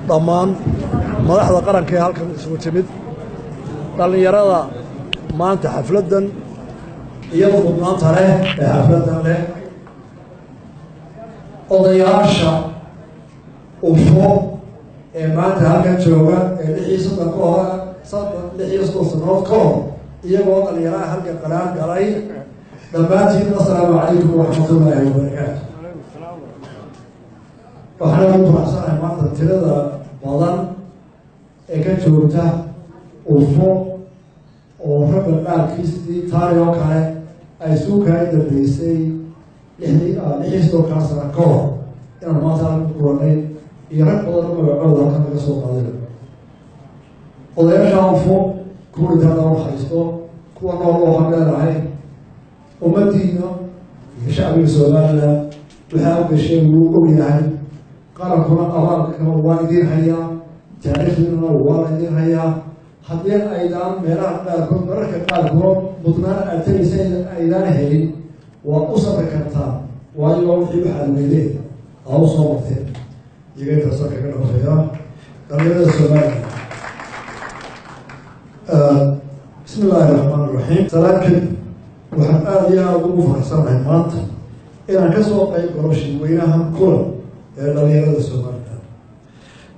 Dhammaan madaxda qaranka ee halkan isugu timid, dhallinyarada maanta xafladdan iyadoo mudnaanta leh ee xafladdan leh, odayaasha UFO ee maanta halkan jooga ee 36 ka hor, 36 sanood ka hor iyagoo dhalinyaraha halkan qalaan galay, dhammaantiin assalaamu calaykum waraxmatullaahi wabarakaatu. Waxaan ugu faraxsanahay maanta tirada badan ee ka joogta UFO oo ragga qaarkiis sidii taari oo kale ay suukaa dambeysay 36-kaa sano ka hor inaan maanta halkan ku kulanay, iyo rag badan oo magacooda halkan laga soo qaadayo. Odayaasha UFO, kuwa intaa loo naxariisto, kuwa nool waxaan leenahay ummadiina iyo shacbiga Somaliland waxaa u gasheen wuu og yahay, qarankuna abaalkana waa idiin hayaa, taariikhdiinana waa la idiin hayaa. Haddii aydaan meelaha qaarkood mararka qaarkood mudnaan aad tegaysa aydaan helin, waad u sabri kartaa, waayo wixii waxaad weydeen aa u soo marteen. Iyaga intaasoo kaga dhafeeya dhalinyarada Somaliland. Bismi illaahi raxmaan iraxiim. Salaan kadib, waxaan aada iyo aada ugu faraxsanahay maanta inaan kasoo qayb galo shirweynaha kulan ee dhalinyarada Somaliland.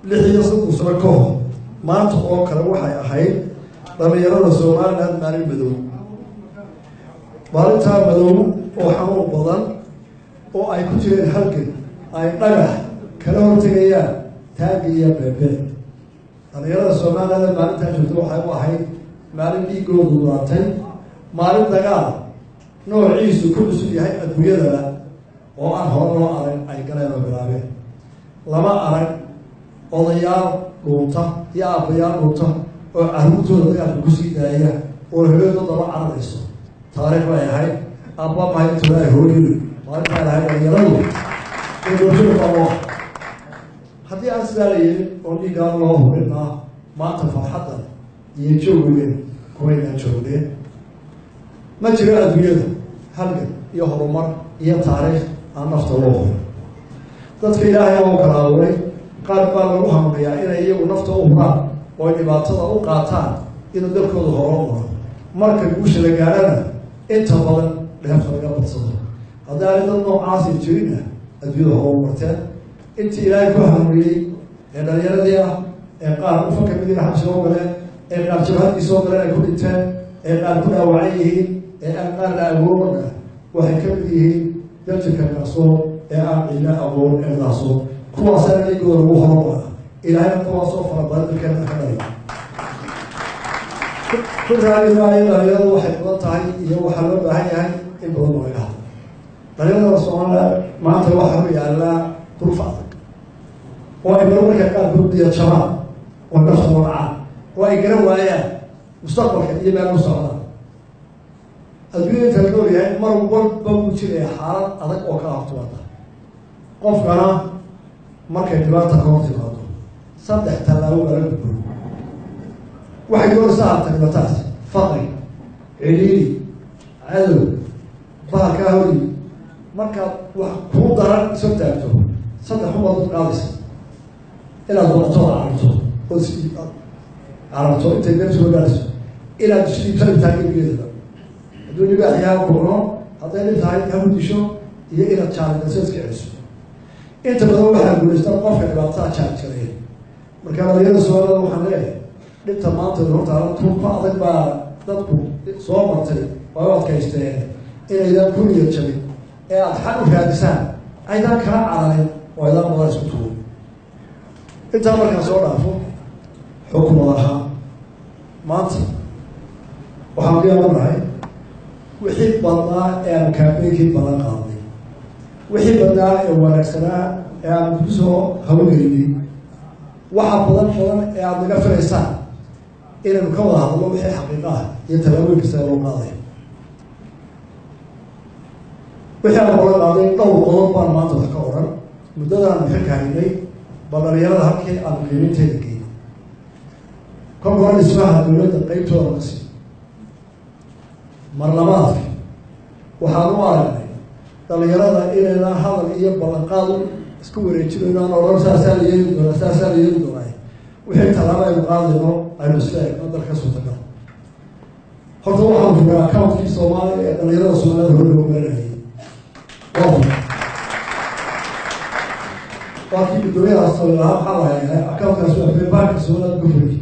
36 sano ka hor maanta oo kale waxay ahayd dhalinyarada Somaliland maalin madow, maalintaa madow oo xanuun badan oo ay ku jireen halgan ay dhagax kala hortegayaan taagi iyo beebe. Dhalinyarada Somaliland maalintaa joogta waxay u ahayd maalin dhiigoodu daatay, maalin dagaal noociisu ku cusub yahay adduunyadaba oo aan hore loo arag ay galeen oo bilaabeen. Lama arag odayaal dhuunta iyo aabbayaal dhuunta oo carruurtooda dagaalka kusii daaya oo hooyadoo daba cararayso. Taariikh bay ahayd. Aabba mahayntoda hooyadu maalintaa lahayd dhalinyaradu ee doorshada baa. Haddii aan sidaa la yeelin oo dhiiggaan loo hurinaa, maanta farxaddan iyo joogigeen kuwaynaan joogneen. Ma jiro adduunyada halgan iyo horumar iyo taariikh aan nafta loo hurin. Dadka Ilaahay oo kala abuuray, qaar baa lagu hanuuniyaa inay iyagu nafta u huraan oo ay dhibaatada u qaataan inuu dalkooda horo maro. Marka guusha la gaarana inta badan dheefta laga badsado. Haddii aanay dad noocaasi jirinna, adduunyada hore u marteen. Intii Ilaahay ku hanuuniyey ee dhalinyaradii ah ee qaar ufa kamid ina xabsi soo galeen, ee qaar jabhadkii soo galeen ay ku dhinteen, ee qaar ku dhaawacan yihiin, ee aan qaar la agoona, waxay ka mid yihiin daljirka qarsoon ee aan ciidna aqoon ee daasoon. Kuwaasaana dhiigooda lagu horumara. Ilaahayna kuwaasoo fara badan dalkeena ka dhaliy. Ku raali maayo dhalinyaradu waxay badan tahay iyo waxaa loo baahan yahay in badan ba laga hadlo. Dhalinyarada Soomaaliya maanta waxaa ku yaallaa duruuf adag oo ay marmarka qaarkood niyad jabaan oo nafta loo dhacaan oo ay garan waayaan mustaqbalka iyo meel u socdaan. Adduunyada inta la nool yahay mar walba wuu jiraya xaalad adag oo kala hortimaada qofkana. Markay dhibaata ka hor timaado, saddex tallaabo baa la gudboon. Waxay doonaysaa harta dhibataas: faqri, cidhiiri, cadow bahalkaa hori. Markaad wax kuu daran isoo taagto, saddex umaad dad qaadaysa: inaad baqato ood cararto ood is cararto intay meel soo gaarayso, inaad isu dhiibto dhibtaa gebigeedaba hadduu libaax yaha ku cuno, hadday dhib tahay haku disho, iyo inaad jaalidaso iska celiso. Inta badan waxaa guulaysta qofka dhibaatada jaaljareeya. Marka dhalinyarada Soomaalida waxaan leeyahay, dhibta maanta hortaala tuurka adag baa dadku soo martay oo u adkaysteen, inaydaan ku niyad jabin ee aada xal u raadisaan, aydaan kala cararin oo aydaan badan isku tuurin. Intaa markaan soo dhaafo, xukumad ahaa maanta waxaan diyaaranahay wixii badnaa ee aan kaambeynkii badan qaadnay, wixii badnaa ee wanaagsanaa ee aan ku soo hawlgelinay, waxa badan badan ee aada naga filaysaan inaynu ka wada hadallo wixii xaqiiqa ah iyo tallaabooyin kasta loo qaadayo. Wixii aan balan qaaday dhowr qodob baan maanta wax ka odhan. Muddadaan xilka haynay bal dhalinyarada halkii aanu qiiminteeda geynay, kolka hore dhismaha dowladda qeybtooda ka sii. Marlabaadka waxaan u aragnay dhalinyarada inaynaan hadal iyo ballanqaad Isku wareejinayno aan odhan saasaa la yeeli doonaa, saasaa la yeeli doonaa. Wixii tallaabo aynu qaadayno aynu isla eegno dalka suurtagal. Horta waxaan furay accountkii Soomaaliya ee dhalinyarada Soomaalida hore loo marinayay, waa furay. Waa kii guddoomiyaha lahaa. Maxaa la hayaa? Accountkaas waa furay, banka Soomaalida ku furay.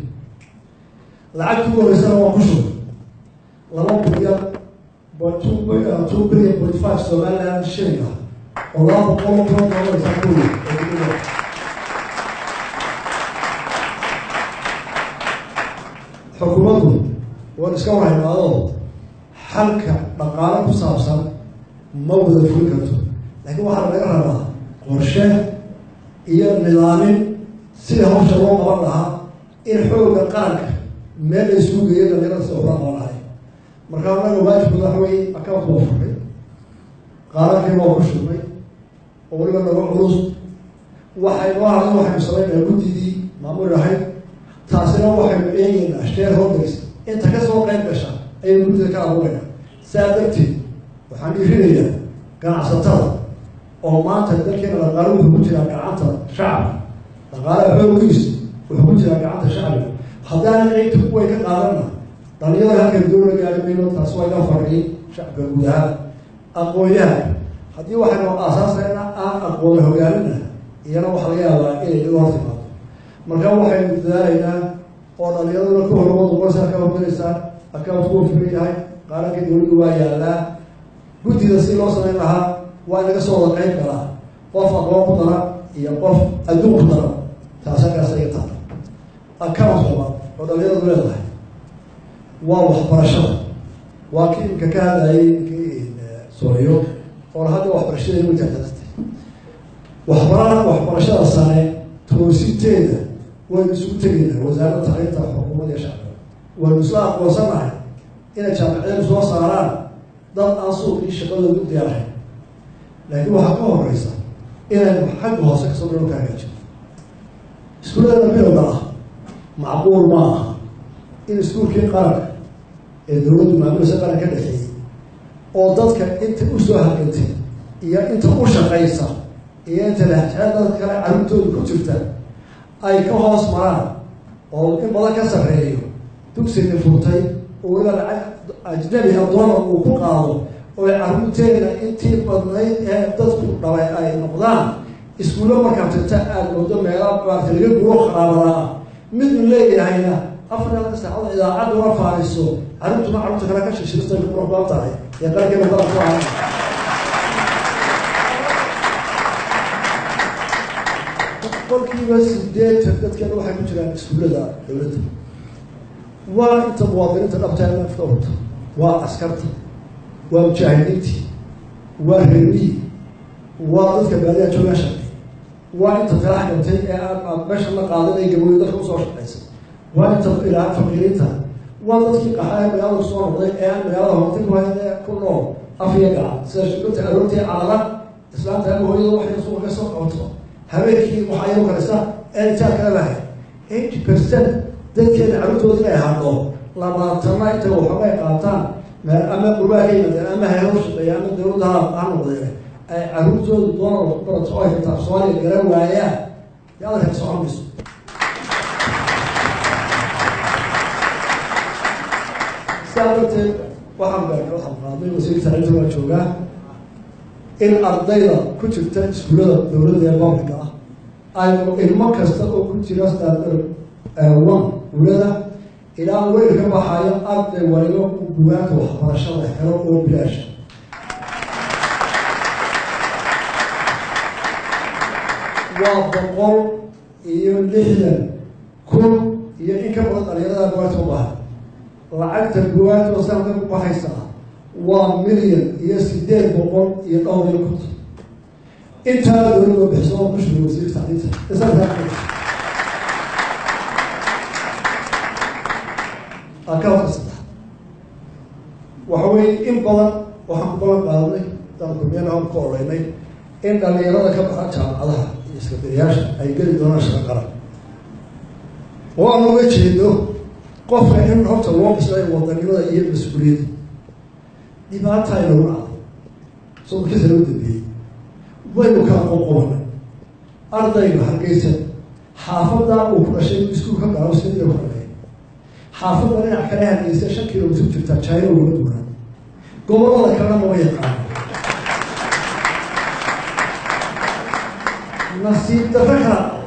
Lacagtii ugu horeysana waan ku shubay, 2 bilyan 2.5 billion Somaliland shilling ah oo 200,000 dollar isaa ku oo. Xukuumaddu waan iska warhaynaado, xalka dhaqaale ku saabsan ma wada fulin karto, laakiin waxaa laga rabaa qorshe iyo nidaamin sidii hawsha loo qaban lahaa, in xoogga qaranka meel la isugu geeyo dhalinyarada sida waxla qaban lahay. Marka annaga waajibkooda waxa weeye, account waa furnay, qaarankii waa ku shubnay oo weliba naga culus. Waxay noo hadhay, waxaynu samaynaa guddidii maamul ahayd. Taasina waxaynu eegeynaa shareholders inta kasoo qayb gasha ayaynu guddida ka abuuraynaa. Saa darteed waxaan dhiirinayaa ganacsatada oo maanta dalkeena dhaqaale wuxuu ku jiraa gacanta shacabka, dhaqaalaha xooggiisu wuxuu ku jiraa gacanta shacbiga. Haddaana qeybta kuway ka qaadanna, dhalinyarada halkan dowla gaari mayno. Taas waa iga fariin shacabka guud ahaan. Aqoon-yahan, haddii waxaynu aasaasayna aan aqoon hogaaminna, iyana waxaa laga yaabaa inay naga hor timaado. Marka waxaynu dadaalaynaa oo dhalinyaraduna ka hormooda qorsaa ka hormaraysaa. Account kuu furan yahay, qaarankii dowladdu waa yaalaa. Guddida si loo samayn lahaa waa in laga soo wada qayb galaa, qof aqoon ku dara iyo qof adduun ku dara. Taas halkaas iga taala. Account labaad oo dhalinyaradu leedahay waa waxbarashada. Waa kii imika ka hadlayay ninkii Sooriyo oo hadda waxbarashadeena way taagtaagtay. Waxbarashada sare toosinteeda waynu isugu tegaynaa, wasaaradda tacliinta, xukuumadda iyo shacbiga. Waynu isla aqoonsanahay inay jaamacadeenu soo saaraan dad aan suuqii shaqadooda u diyaarahayn, laakiin waxaa ka horeysa inaynu xagga hoose kasoo dhalo ka hagaajino iskuuladana bilowga ah. Macquul ma aha in iskuulkii qaranka ee dowladdu maamulaysa, qaran ka dhexeeyey oo dadka inta usoo halgantay iyo inta u shaqaysa iyo inta lahjecel dadka kale carruurtooda ku jirta ay ka hoos maraan oo in badan ka sarreeyo dugsiga furtay oo weliba lacag ajnabi ah doolar uu ku qaado, oo carruurteena intii badnayd ee dadku dhalay ay noqdaan iskuullo markaa tirta aada moodo meela maarata laga guuro kharaabada ah, miduu leeyahayna 24 saacadood idaacaduna faaniso, carruurtuna carruurta kale ka shishirista ku qurux badan tahay ee qarankeena qaran ku ahaa. 80% dadkeena waxay ku jiraan iskuullada dowladda. Waa inta muwaadiniinta dhabta ee nafta hurta, waa askarta, waa mujaahidiintii, waa reermihii, waa dadka baadiyaha joogaa shaqeey, waa inta talax gantay ee aan meesha la qaadanay gabooyo dadka usoo shaqeysa, waa inta ilaa faqiiriinta, waa dadkii qaxaa ee magaalada soo noqday ee aan magaalada horti ku hayn ee ku nool af iyo gacan, sida shirkanta aroortii calala islaanta ama hooyada waxay suuqa ka soo qabato, habeenkii waxaa iyadu karisa ee jaar kala lahay. 80% dadkeena carruurtooda inay hadho 20-na intay waxoogay qaataan ama qurbaa ka yimaadeen ama hayado shaqeeya ama dowladda ha noqdeen, ay carruurtoodu doolar wax ku barato oo ay xitaa Soomaaliya garan waayaan, dee adarka socon mayso. Sidaa darteed waxaan gaarnay, waxaan qaadnay, wasiirka tacliinta waa joogaa, in ardayda ku jirta iskuullada dowladda ee public-ga ah aynu ilmo kasta oo ku jira standard one dowlada ilaa weyl ka baxayo, arday waliba uu bugaagta waxbarashada helo oo bilaasha. Waa 160,000 iyo in ka badan dhalinyarada bugaagta u baahan. Lacagta bugaagta oo sanadka ku baxaysa waa 1,850,000. Intaa dowladda bixiso oo ku shugay wasiirka tacliinta isaga. Accountka saddex waxa weeye, in badan waxaan ku ballan qaadnay daan ku oreynay in dhalinyarada ka baxa jaamacadaha iyo iskabiriyaasha ay geli doonaan shaqo qaran, oo aan uga jeedo qofka in horta loo bislayo wadanimada iyo mas-uuliyadda. Dhibaata ay nagu dhacday 30-kii sano u dambeeyey, waynu kala qoqobanay. Ardayga Hargeysa xaafadda uu ku dhashay iskuul ka galo sidii ku dhameeyay, xaafadda dhinac kale Hargeysa 5 kilomitir jirta China uga duwanaa, gobollada kalena mama yaqaano. Nasiib darro kala dhacday,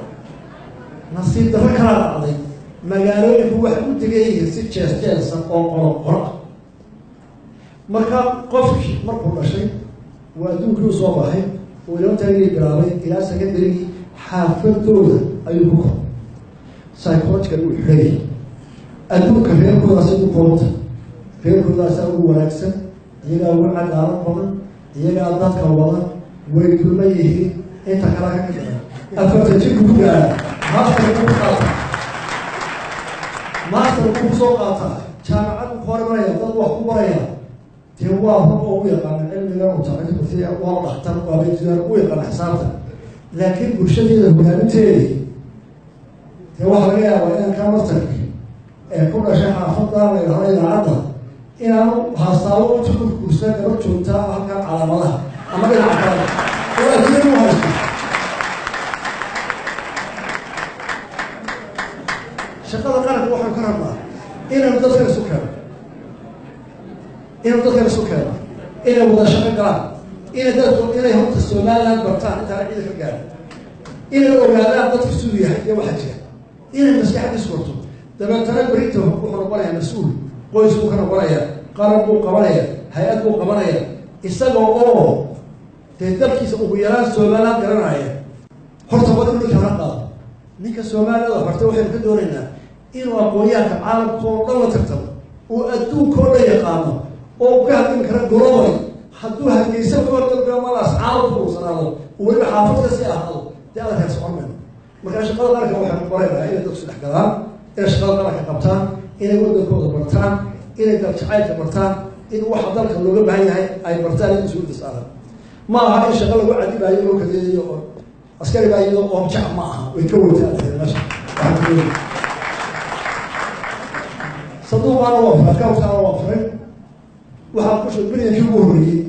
nasiib darro kala dhacday. Magaalooyinku waxay u degan yihiin si jees jeesa oo qolo qolo ah. Marka qofkii markuu dhashay waa adduunkii u soo baxay uu ilantaagii bilaabay ilaa secondarygii xaafadooda ayuu ku koray. Psychological wuu xidhayay adduunka reerkoodaasay u koobanta, reerkoodaasaa ugu wanaagsan, iyagaa ugu cadaalad badan, iyagaa dadka wadan, way dulma yihiin inta kala ka kadaa. 40 jirku ku gaara master buu ku qaataa, master buu kusoo qaataa, jaamacad buu ku horimaraya, dad wax ku baraya. Dee waa run oo u yaqaana cilmiga utaaiya, waa dhakhtar, waa injineer, u yaqaana xisaabta, laakiin bulshadeeda hogaaminteedii dee waxaa laga yaabaa inaan kaa masterki ee ku dhashay xaafadda la yidhahdo idaacadda inaanu haastaabo inta ku guursan gaba joogtaa halkan calaamadaha ama dhinaca kale oo adduunyada u haysto. Shaqada qaranka waxaanu ka rabnaa inaynu dadkan isu keeno, inaynu dadkan isu keeno, inay wada shaqo galaan, inay dadku inay horta Somaliland bartaan intaana ciida ka gaarin, inay ogaadaan dadku siduu yahay iyo waxa jira, inay maskaxdiisu korto. Dabeetana berito wuxuu noqonayaa mas-uul, qoys buu ka noqonayaa, qaran buu qabanaya, hay-ad buu qabanaya, isaga oo dee dalkiisa ugu yaraan Somaliland garanaya. Horta waa inuu ninka hore qaado. Ninka Soomaaliyada horta waxaynu ka doonaynaa inuu aqoonyahanka caalamka oo dhan la tartamo, uu adduunka oo dhan yaqaano, oo uu ka hadlin kara globally. Hadduu Hargeysa ka horgalmalaas caalamku uursanaado, uu weliba xaafad kasii ahaado, dee adarkaa socon mayno. Markaa shaqada qaranka waxaynu baraynaa inay dadku isdhex galaan, inay shaqada qaranka qabtaan, inay waddankooda bartaan, inay daljacaylka bartaan, in waxa dalka looga baahan yahay ay bartaan, in mas-uuliyadda saaran. Ma aha in shaqo lagu cadibayo loo kadeedayo oo askari baa iyadoo oomjac ma aha, way ka weytaa meesha. Sanduuqaana waa furay, accountkaana waa furay. Waxaa ku shubay bilyankii ugu horreeyey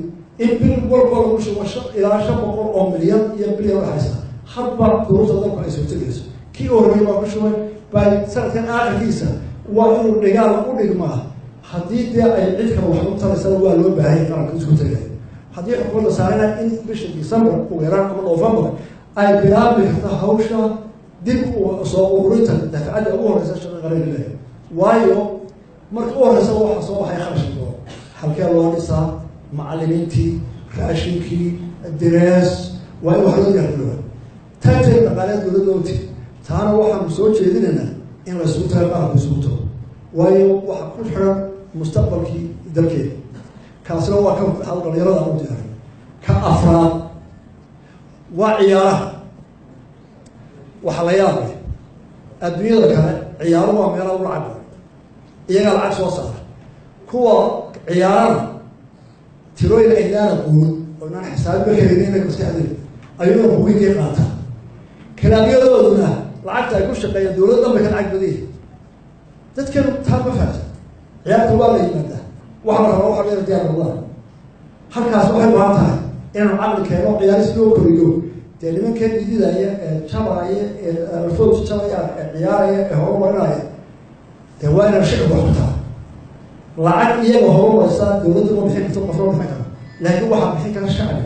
in bil walba lagu shubo ilaa 500 oo milyan iyo bilyan waxaysa hadba duruufta dalku ay suurtagelayso. Kii u horreeyey baa ku shubay by sanadkan aakhirkiisa waa inuu dhigaal u dhigmaa. Haddii dee ay cid kale wax u taraysana waa loo baahanya qaranka isku tagaya. Haddii xukuumadda saarana in bisha December ugu yaraan ama November ay bilaabi karto hawsha dib soo ururinta dafcadda ugu horeysa shaqa qaran leeyahay. Waayo marka u horeysa waxaa soo baxay kharashka doon, halkee loo dhisaa macalimiintii, raashinkii, direes, waa in wax loo diyaargarooba. Taagteeda dhaqaaleed dowladda ogti taana waxaanu soo jeedinaynaa in la isugu tago, qaranku isugu tago, waayo waxa ku xiran mustaqbalkii dalkeeda. Kaasina waa ka hal dhalinyarada aan u diyaaray. Ka afraad waa ciyaaraha. Waxaa la yaab leh adduunyada kale ciyaaruhu waa meelaha u lacag badan, iyagaa lacag soo saara. Kuwa ciyaarana tirooyin aynaan aqoon oo inaan xisaabba karin inay maskaxdeeda ayuuna buginkii qaataa. Kalaabiyadooduna lacagta ay ku shaqeeyaan dowladda dhan bay ka lacag badan yihin. Dadkeenu taa ma fahamsan. Ciyaarta waa la yimaadaa, waxaa la rabaa waxa leeda diyaar noqdaan. Halkaas waxay baahan tahay inaanu caqli keeno, ciyaaris loo koriyo. Dee nimankee dhididaya ee jabaya ee alfood jabaya ee ciyaaraya ee horumarinaya, dee waa inaan shicib wax ku taha. Lacag iyaga horumaraysa dowladda ma bixin karto, qofna ma bixin karo, laakiin waxaa bixin kara shacbi.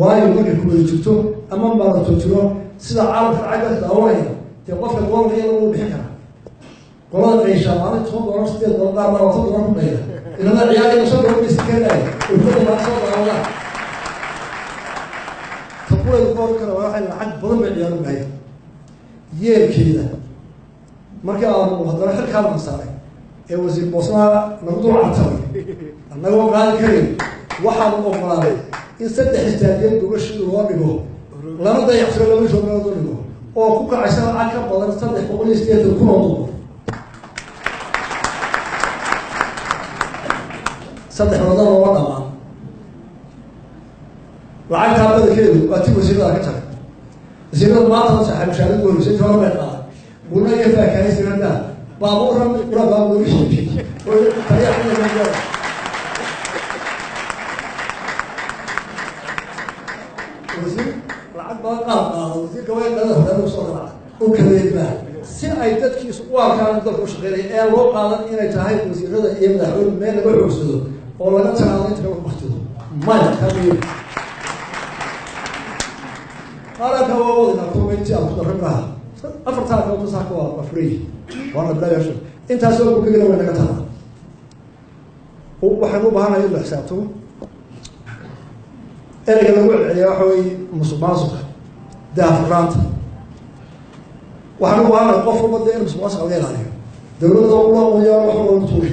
Waayo markay ku wada jirto ama marato jiro sida caalamka lacag dadka daawanaya, dee qofka doolarka iyada wuu bixin karaa. Qolada qayshaa maalin $10, $8, qaar baa $20 ku qayla, inana ciyaaraya $5 baysi keenaya ulfada maa soo daawadaan. Tabulaydu ka oran kara waxay lacag badan bay ciyaaru bahay yeelkeeda. Markii aanu haddana xilkaana saaray ee wasiir boosnaha nagu dul cartamay annagoo qaadi karayn, waxaanu ogolaaday in 3 istaadiyan gogashii loo dhigo lana dayactiro, laba shoog loo dhigo oo ku kacaysa lacag ka badan 380,000 oo dollar. 3 wadan looma dhamaan lacagtaa badankeedu waa ti wasiirada ka jaray. Wasiirada maanta saxay mushaarad ugu horreysay intii hore bay qaaday gurna iyo faakahaysirandaa baabuurna mid qura baabuur taliya. Wasiir lacag badan qaad qaado wasiir gabay qadada horaanu soo dhalaca u kadeedbaa si ay dadkiisu u arkaan dalka u shaqeynaya ee loo qaadan inay tahay wasiirada iyo madaxweyne meel laga xoogsado oo laga tanaado inta kale ku baktido maya kamiyo qaranka waa wadinaa kumaynti aan ku darin lahaa afartaa kale tusaaka waa free waana bilaayasho intaasoo gurigana way naga tahaa. Waxaan u baahanahay in la xisaabtamo. Ereyga lagu celceliyaa waxa weeye musuq maasuqa, daahfurnaanta. Waxaan u baahanahay qof walba dee in musuq maasuqa laga ilaaliyo. Dowladda ula uyaa wax walba tuuri.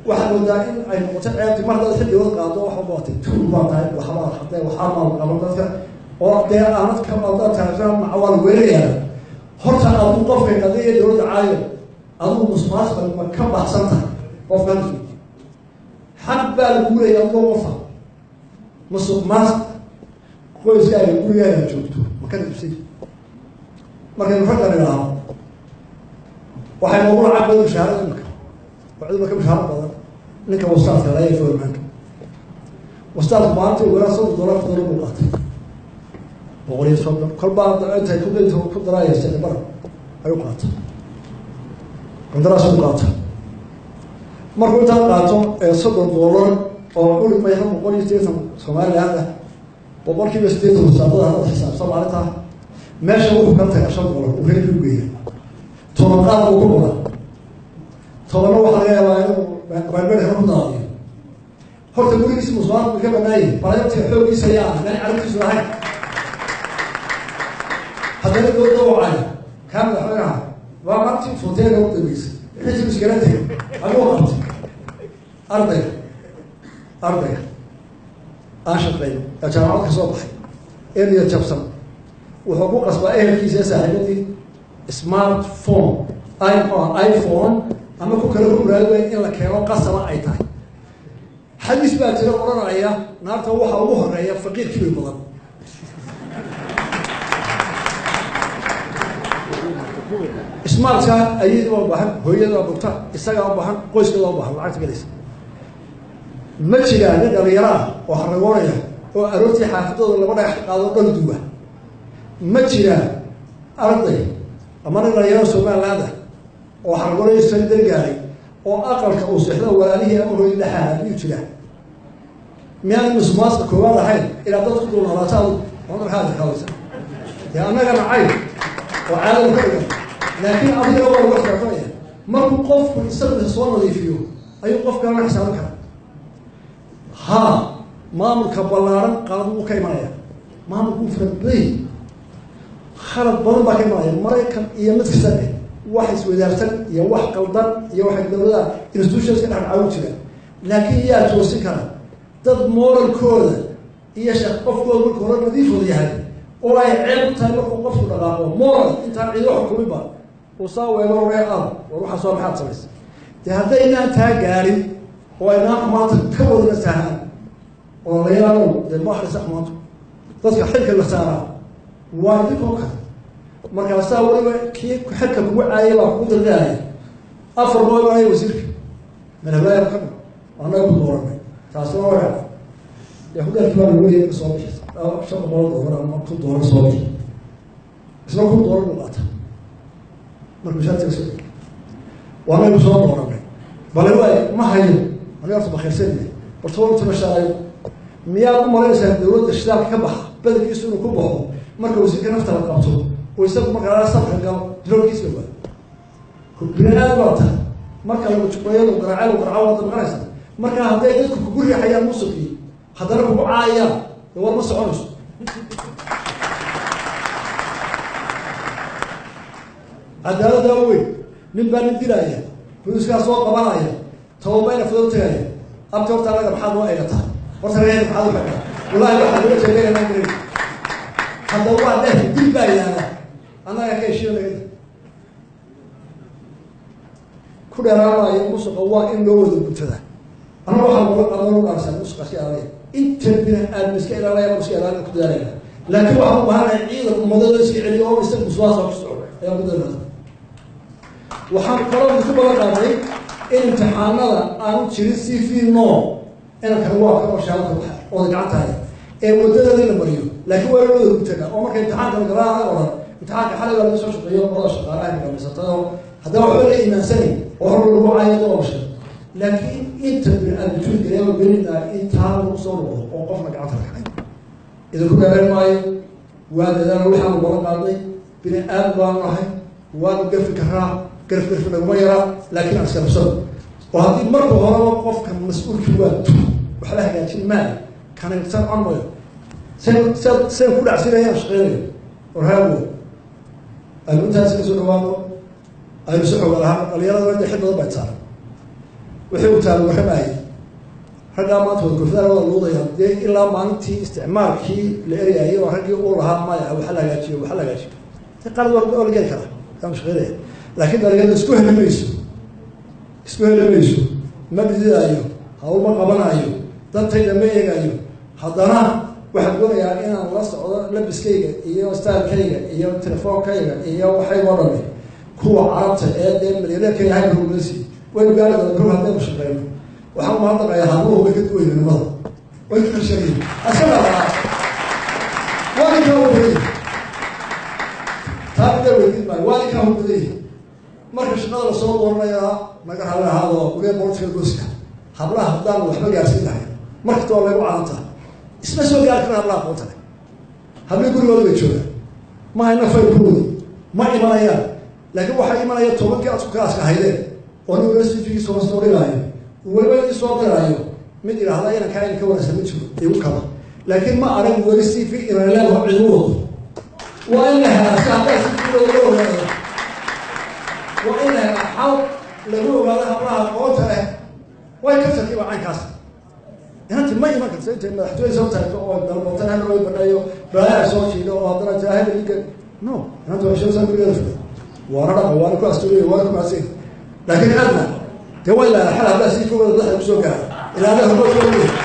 Waxaad moodaa in ay noqoto ceebti mar haddaad xil dowlad qaado wax walba waatay tuur baa tahay, waxbaa hadee waxaa maal qaban dadka oo dee aanad ka adaad taagsan macawaa lagu weerarayaa. Horta adigu qofka qadiya dowladda caayo, adigu musuq maasuqa ma ka baxsan tahay? Qofka halkii xaq baa lagu leeyahay adigoo qofa musuq maasuq qoyskaaga gurigaaga joogto ma ka nibsay? Markaynu raggan idhaahno waxay noogu lacag badan mushaharada imika oo cidba ka mushaaro badan ninka wastaadka laaya foormaanka. Wastaadku maalintii ugu yaraan $30 dollar buu qaatay, 130 kolbaa intay ku daraaya sicibara ayuu qaatay, qandaraas uu qaata. Markuu intaa qaato ee $30 oo uri maysa 180 Somaliland ah, 80% wasaadada haddaad xisaabsan maalintaa meesha wuxuu kala tagaa $5 uu reerkii u geeya, 10 qaad buu ku qoraa, 10-na waxaa laga yaabaa inuu beelbeelka ku daadiyo. Horta gurigiisi musuqmaasuq ka banaayay balayabtiga xooggiisa ayaa ah meel carabtiisu lahayn. Haddana dowladda wacay kaa madaxweynaha waa maalintii fuuteega u dambeysay wixii iskala tegay aguu qabtay. Ardayga aan shaqeyn ee jaamacad ka soo baxay ee niyad jabsan wuxuu ku qasbaa ehelkiisa ee saaxiibadii smartphone iPhone ama ku kale ku raadway in la keeno qasaba ay tahay. Xadiis baa jira odhanaya naarta waxaa ugu horeeya faqiir kibir badan. Smartka ayadii baa u baahan, hooyada baa bogta, isagaa u baahan, qoyskeeda u baahan, lacagta galaysa. Ma jiraa nin dhalinyaro ah oo xaragoonaya oo aroortii xaafadooda laba dhagax qaado dhal duwa? Ma jiraa arday ama nin dhalinyaro Somaliland ah oo xaragoonaya sandan gaaray oo aqalka uu seexdo walaalihii ama hooyadii dhexaha miyuu jiraa? Miyaan musuqmaasuqa koowaad ahayn inaad dadku dul noolaato adigu horumarkaaga kaadaysa? Dee annaga nacayb oo caadada ka dhigan, laakiin adigana waa lagu xisaabtamaya. Markuu qofku isagu isa soo nadiifiyo ayuu qof kalena xisaabin karaa. Haa, maamulka ballaaran qalad wuu ka imanaya, maamulku wuu farabaday, khalad badan baa ka imanaya. Maraykan iyo mid kasta eh wax iswadaarsan iyo wax qaldan iyo waxay dowladaha institutions ka dhex caawin jiraan, laakiin yaa toosin kara? Dad moralkooda iyo shaq qofkooda marka hore nadiifooda yahay oo ay ceeb u tahay markuu qofku dhaqaaqo moral intaan ciido xukuminba uu saa weego oree al war waxaa soo maxaad samaysa. Dee haddaynaan taa gaarin oo aynaan xumaanta ka wadana sahaan ololayaalow, dee ma akrisa xumaantu dadka xilka la saaraa waa idinkoo kale. Markaasaa weliba kii xilka kugu caayay baa kugu dirdaaya afar loo imanaya wasiirka madaxweynaha ka annaga ku dooranay, taasina waa dee hudheelkii baa lagu leeyahay soo bixi $500 ama $1,000 soo bixi, isna $1,000 buu qaata markuu shaatiga soo dhigay. Waa anagu soo dooranay, bale waay ma hayo aniga horta bakhayrsan yahay bartoon tuma shaayo. Miyaad u malaynaysaa dowladda shidaalka ka baxa badankiisu inuu ku baxo marka wasiirka nafta la qabto oo isagu markaa safka galo diroolkiisa waa bini aadam baa tahay marka lagu juqeeyo lagu garaaco lagu garaaco waad maqanaysaa. Marka hadday dadku kugu riixayaan musuqii haddana kugu caayayaan dee war ma soconayso. Cadaaladda weyn nin baa nin dilaya, booliiskaa soo qabanaya, tobabayna fudud tagaya abti. Horta anaga maxaad noo eegataa? Horta reer maxaad u xidhaa? Wallahi waxaa looga jeedaynaa garan. Haddaba waa dheh dil baa yaala annaga ka heshiina naga ku dheeraanaayo. Musuqa waa in loo wada guntadaa. Annaga waxaa looga qaban dhaarsaa musuqa iska ilaalaya inta bini aadam iska ilaalaya baan iska ilaalina ku dadaalayna, laakiin waxaan u baahanahay ciidan ummadada iska celiyo oo isaga musuqmaasuqa ku socdo ayaan ku dadaalaa. Waxaan kaloo ku balan qaadnay in imtixaanada aanu jirin c v no inankani waa kan oo shahaado ka baxa ooda gacan tahay ee waddadeeda la mariyo, laakiin waa loo wada guntagaa oo marka imtixaanka la galaa anaga odhan Imtixaanka xalay baa laga soo shaqeeyo qolada shaqaalaha dhamaysatay oo haddana waxba la iimaansanay oo hor lagu caayo waa mushkil. Laakiin inta bini-aadamtuul geliyaa gelinaa intaa lagu soo noqdo oo qofna gacanta la kacay idinku dheereen maayo. Waa dadaal waxaanu balan qaadnay, bini aadam baanu nahay, waanu garfi karaa, garf garfi naguma yaraa, laakiin aan iskarabsano. Oo haddii marka horeba qofka mas-uulkii waa tu waxba hagaajin maayo, kanaysan con mayo seen ku dhacsinaya aan shaqeynayo warhaawo. Aynu intaas ka soo dhawaano, aynu si xooga lahaan dhalinyarada de xil badan baa saaran. Wixii uu taal warramaayay raggaa maanta wada koofidaan wada luudaya dee ilaa maalintii isticmaalkii la eryaayay oo raggii uu lahaa maya waxa la hagaajiyo, waxa la hagaajiyo si qalad waa la geli karaa kaan shaqeynaya. Laakiin dhalinyarada isku heli mayso, isku heli mayso, ma dhididaayo, hawl ma qabanayo, dantayda ma eegayo. Haddana waxaan doonayaa inaan la socdo labiskayga iyo stylekayga iyo telefoonkayga iyo waxaygoo dhami kuwa carabta ee dee milyaneerka yahay barugasi waynu gaari doona barug haddaynu shaqeyno. Waxaan umahadnaqayaa habluhu way ka duwayn nimada, way ka qarshayiin aska dhalaa waa ninkaa u badan yahay, taa mida weydiin maayo, waa ninkaa u badan yahay. Marka shaqada lasoo dooranayaa naga raalli ahaado waliba political goska hablaha haddaan waxba gaarsiin lahay markasta waa laygu calantaa, isma soo gaari karaan hablaha aqoonta leh. Hablii gurigooda bay joogaan, ma hayna faylkoodi, ma imanayaan. Laakiin waxaa imanaya 10kii aad isku kalaaska haydeen oo nin waliba cv-giisa hoos soo dhigaayo, weliba idin soo diraayo mid idhaahda inankaa inan ka wanaagsan ma jiro igu kaba. Laakiin ma arag weli cv inan leedaho cid u wado. Waa in la helaa si haddaa cv-gooda loo ogaado, waa in la helaa xal lagu ogaado hablaha aqoonta leh. Way kasarkiiba caynkaas inanti ma iman karto intay madaxtooye soo taagto oo dalbatan hal loo badhayo balaayaa soo jiido oo haddana jaahil ninka no inanta waa soo gurigeeda fida, waana dhaqa, waana ku astuuriya, waana ku mahadsan. Laakiin adna dee waa ilaa xal haddaa sii fogooda madaxda kusoo gaara ilaa ada hormood soo.